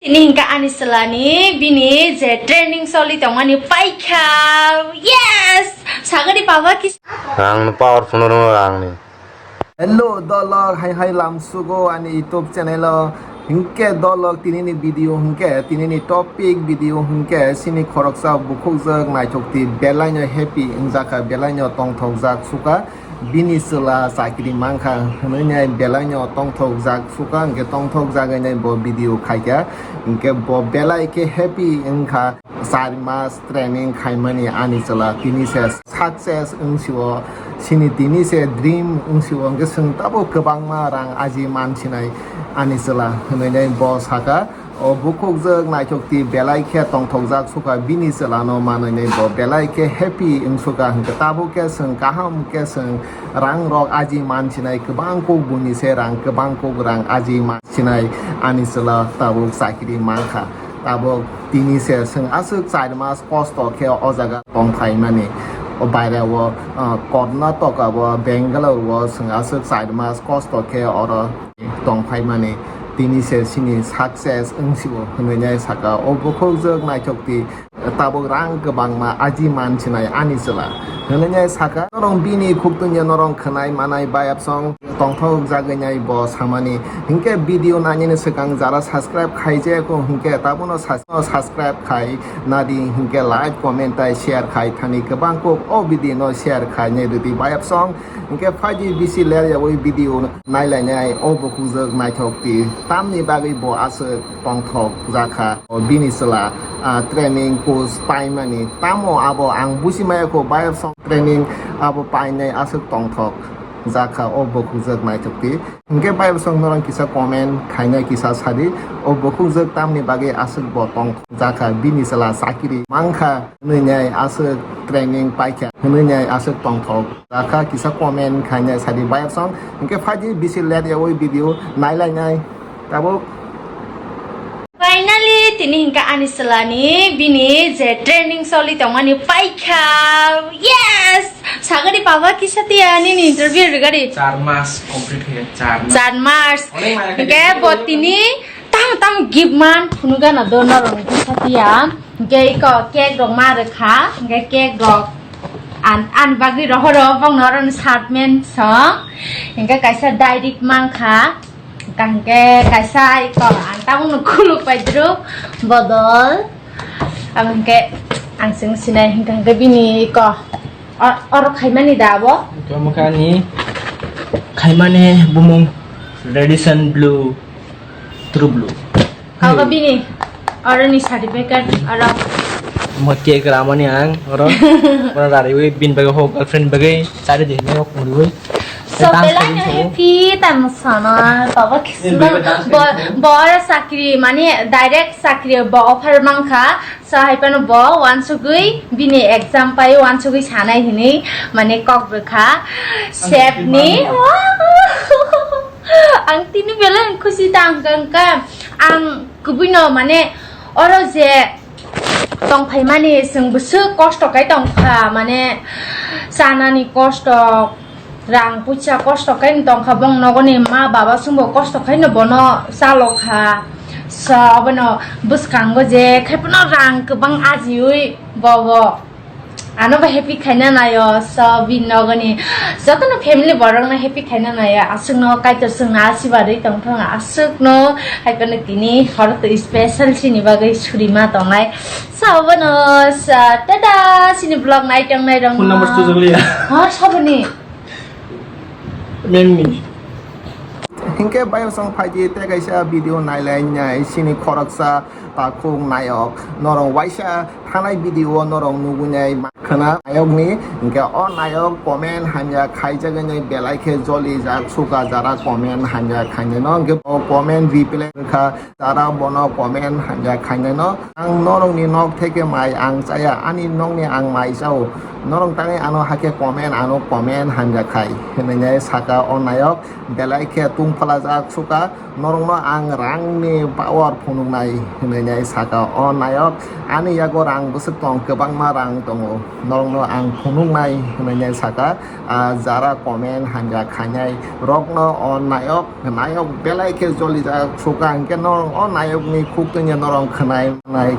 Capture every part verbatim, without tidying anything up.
Tini hingka ani chwlani bini je training choli tongmani paikha. Yes! Sagadi baba kis- Ang no powerful no rang ni. Hello dolok, hai hai lamsugo ani YouTube channel o. Hingke dolok tinini video hingke tinini topic video hingke sini khoroksa bukhukjak naithokti belaino happy wngjaka belaino tongthokjak suka. Bini chwla chakri mankha hwnwi nai belaino tongthokjak suka hwnkhe tongthokjagwi nai bo video khaikha hwnkhe bo belai khe happy wngkha. Char mas training khaimani ani chwla tini se success wngsio sini tini se dream wngsio hwnkhe chwng tabuk kwbangma rang aji mansinai ani chwla hwnwi nai bo saka. O bukhukjak naithokti belai khe tongthokjak suka bini chwlano manwi bo belai khe happy wngsuka hwnkhe tabuk khe chwng kaham khe chwng rang rok aji mansinai kwbang kuk buini se rang kwbang kuk rang aji mansinai ani chwla tabuk chakri mankha tabuk tini se chwng aswk char mas kosto khe o jaga tongphaimani o baire o Karnataka o Bangalore o chwng aswk char mas kosto khe oro tongphaimani tini se sini success wngsio hwnwi nai saka o bukhukjak naithokti tabuk rang kwbangma aji mansinai ani chwla hwnwi nai saka norong bini khuktunya norong khwnai manai bayapsong tongthok jagwi nai bo samani hwnkhe video nainani swkang jara subscribe khaijak hwnkhe tabuno subscribe khai nadi hwnkhe like comment tai share khai thani kwbang kuk o video no share khai nai rwdi bayapsong hwnkhe phaidi bisi ler yawi video nailainai o bukhukjak naithok ti tamni bagwi bo aswk tongthok jakha. O bini chwla, ah, training course paimani tamo abo ang buji maya kho bayapsong training abo painai aswk tongthok jakha o bukhukjak naithok ti. Hwnkhe bayapsong norok kisa comment khainai kisa sadi o bukhukjak tamni bagwi aswk bo tongthok jakha bini chwla chakiri mankha. Hwnwi nai aswk training paikha, hwnwi nai aswk tongthok jakha, kisa comment khainai sadi bayapsong. Hwnkhe phaidi bisi let yawi video nailainai tabuk. Finally, tini hingka ani chwlani bini je training choli tongmani paikha. Yes! Sagadi baba kisa tiya nini interview rigadi. Char mas complete hoye, char mas. Char mas. Onek maya khe Hingke bo tini tang tang gift man phunugana do norok kisa tiya. Hingke iko cake rok ma rwkha, hingke cake rok an, an bagwi rohoro bongno oro ni shirt men song. Hingke kaisa diary mankha, hingke kaisa iko ang tabukno khuluk paidruk bodol. Abo hingke ang chwng sinai hingka hingke bini iko o-, oro khaimani da abo? Ito mokani khaimani bumung Radisson blue, true blue. Kaka bini oro ni certificate oro. Mo cake ramani ang oro. Oro rariwi bin bagwi ho girlfriend bagwi chari di mo kuriwi. So, Tang belai sari no so. Happy tamo sana, baba kisma. Bo, bo oro sakri, mani direct sakri bo offer mangkha. So, hai pano bo wansugwi bini exam pai wansugwi sanai hini, mani kok bwkha. Chef ni. Wow. Ang tini belai khusi tang kang ka. Ang kubui no mane oro je tong phaimani chwng bwswk kosto kai tong kha, mane chanani kosto, rang puisa kosto kai tong kha, bong nogoni ma baba chwngbo kosto kai no bono chalo kha. So abono bwskango je khai phano rang kwbang ajiwi bobo. Ano bo happy khaina naio, so bini nogoni jotono family borokno happy khaina naio, aswkno Kaitor chwngno asibadwi tongthong, aswkno hai phano tini horo twi special chini bagwi surima tongnai. So abono sa tata chini vlog naitong nairok. Phone number no. Tujak liya. Ha, saboni? Mem ni. Hinkhe bayosong phaidi tei kaisa video nailai nai sini khoroksa takhuk nayok norok waisa thanai video o norok nugui nai khwna nayok ni hinkhe o nayok comment hamya khaijagwi nai belai khe joli jak suka jara comment hamya khainai no hinkhe o comment reply wngkha. Jara bono comment hamya khainai no. Ang norokni nok theke mai ang chaya, ani nokni ang mai chao. Norok tangwi ano hakhe comment, ano comment hamya khai. Hinwi nai saka o nayok, belai khe tungphla Phalajak sukha, norokno ang rangni power phunuknai hwnwi nai saka o nayok. Ani yago rang bwswk tong, kwbangma rang tongo, norokno ang phunuknai hwnwi nai saka. Ah, jara comment hamya khainai rokno o nayok, nayok belai khe jolijak sukha, hwnkhe norok o nayokni khuk tungya norok khwnai nai.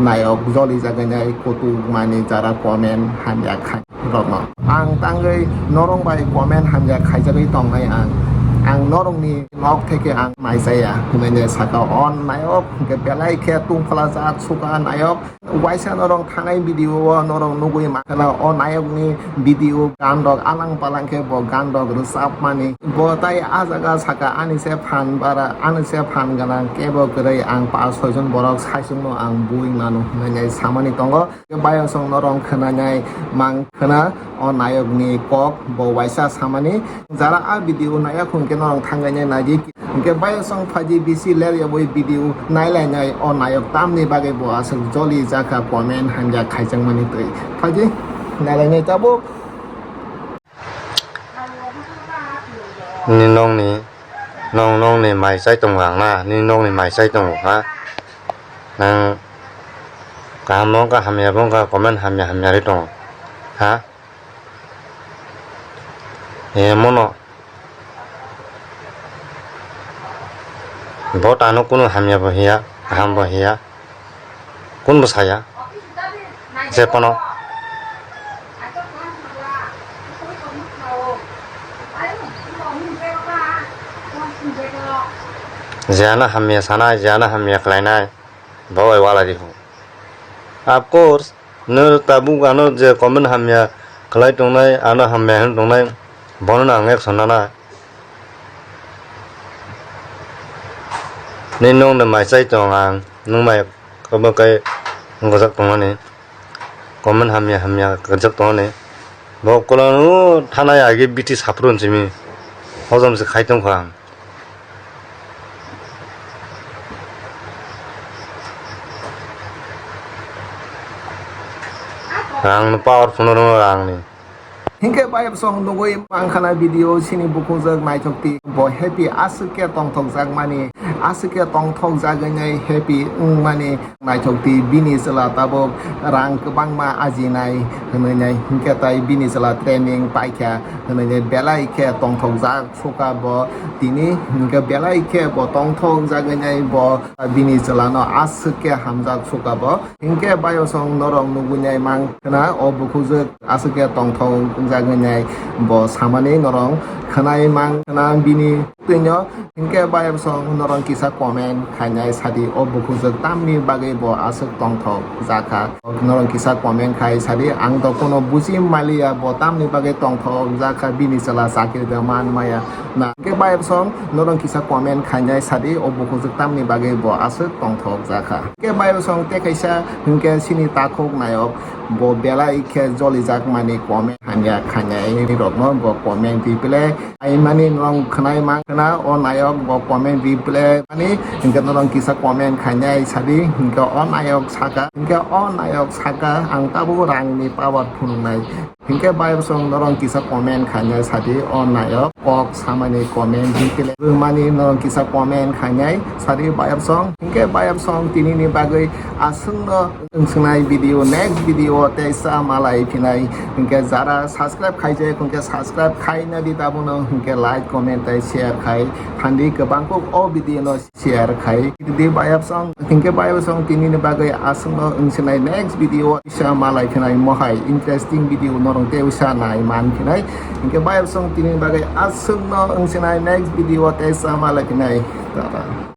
Nayok jolijagwi nai kutuk mani jara comment hamya khai rokno. Ang tangwi norok bai comment hamya khaijagwi tongnai ang. Ang norokni nok theke ang naisaya hwnwi nai saka o nayok hwnkhe belai khe tungphalajak sukha nayok. Waisa norok thanai video o norok nugwi mankha o nayokni video gan rok alang palang khe bo gan rok rwchapmani. Bo tai ah jaga saka ani se phan bara, ani se phan gwnang kebo kwrwi ang pas soi jon borok saichungno ang bui mano hwnwi samani tongo. Bayasong norok khwnanai mang khwna o nayokni kok bo waisa samani. Jara a video naya khun khe norok thangwi nai naidi. Hwnkhe bayasong phaji bisi ler yabwi video nailainai o nayok tamni bagwi bo aswk joli jakha comment hamya khaijakmani twi. Phaji nailainai tabuk. Ni nokni, nong nokni mai chai tongo ang na, ni nokni mai chai tongo ha. Nang kaham wngkha hamya bo wngkha comment hamya hamya ri tongo ha. Emono bo tano kunu hamya bo hiya, kaham bo hiya. Kun bwsaya? Jephano. Jeyano hamya sanai, jeyano hamya khlainai, bo bai walai di. Of course, nw tabuk ano je comment hamya khlai tongnai, ano hamya hwn tongnai, bono ang action nana. Ni nong de mai chai tong ang, nung mai Obo khe wngkha jak tongmani. Comment hamya hamya kwchak tongmani. Bo ukulano thanai age biti saphuru simi. Hojom se khai tongkha ang. Rang no powerful no rang ni. Hinkhe bayapsong nugwi mankhana video sini bukhukjak naithok ti bo happy aswk khe tongthok jakmani, aswk khe tongthok jagwi nai happy wngmani naithok ti bini chwla tabuk rang kwbangma ajinai hwnwi nai hinkhe tai bini chwla training paikha hwnwi nai belai khe tongthok jak sukha bo tini hinkhe belai khe bo tongthok jagwi nai bo bini chwlano aswk khe hamjak sukha bo. Hinkhe bayosong norok nugwi nai mang khna o bukhukjwk aswk khe tongthok wngjaknai bo samani norok khwnai mang khna bini twino. Hinkhe bayosong norok kisa comment khainai sadi o bukhukjwk tamni bagwi bo aswk tongthok jakha. Norok kisa comment khai sadi ang to kono buji maliya bo tamni bagwi tongthok jakha bini chwla chakri da man maya na. Hinkhe bayosong norok kisa comment khainai sadi o bukhukjwk tamni bagwi bo aswk tongthok jakha. Khe bayosong tei kaisa hinkhe sini takhuk nayok bo belai khe jolijak mani comment hamya khainai rokno bo comment reply aimani norok khwnai mang khna o nayok bo comment reply mani hinkhe norok kisa comment khainai sadi hinkhe o nayok saka hinkhe o nayok saka ang tabuk rangni power phunuknai. Hinkhe bayapsong norok kisa comment khainai sadi o nayok kok samani comment detail rwmani norok kisa comment khainai sadi bayapsong. Hinkhe bayapsong tini ni bagwi aswkno wngsinai video next video tei sa malai phinai. Hinkhe jara subscribe khaijak hinkhe subscribe khaina di tabuno hinkhe like comment tei share khai thandi kwbang kuk o video no. Share khai di bayapsong hinkhe bayapsong tini ni bagwi aswkno wngsinai next video isa malai khnai mohai interesting video norok tei usa nai man khnai hinkhe bayapsong tini ni bagwi aswkno wngsinai next video tei sa malai khnai tata.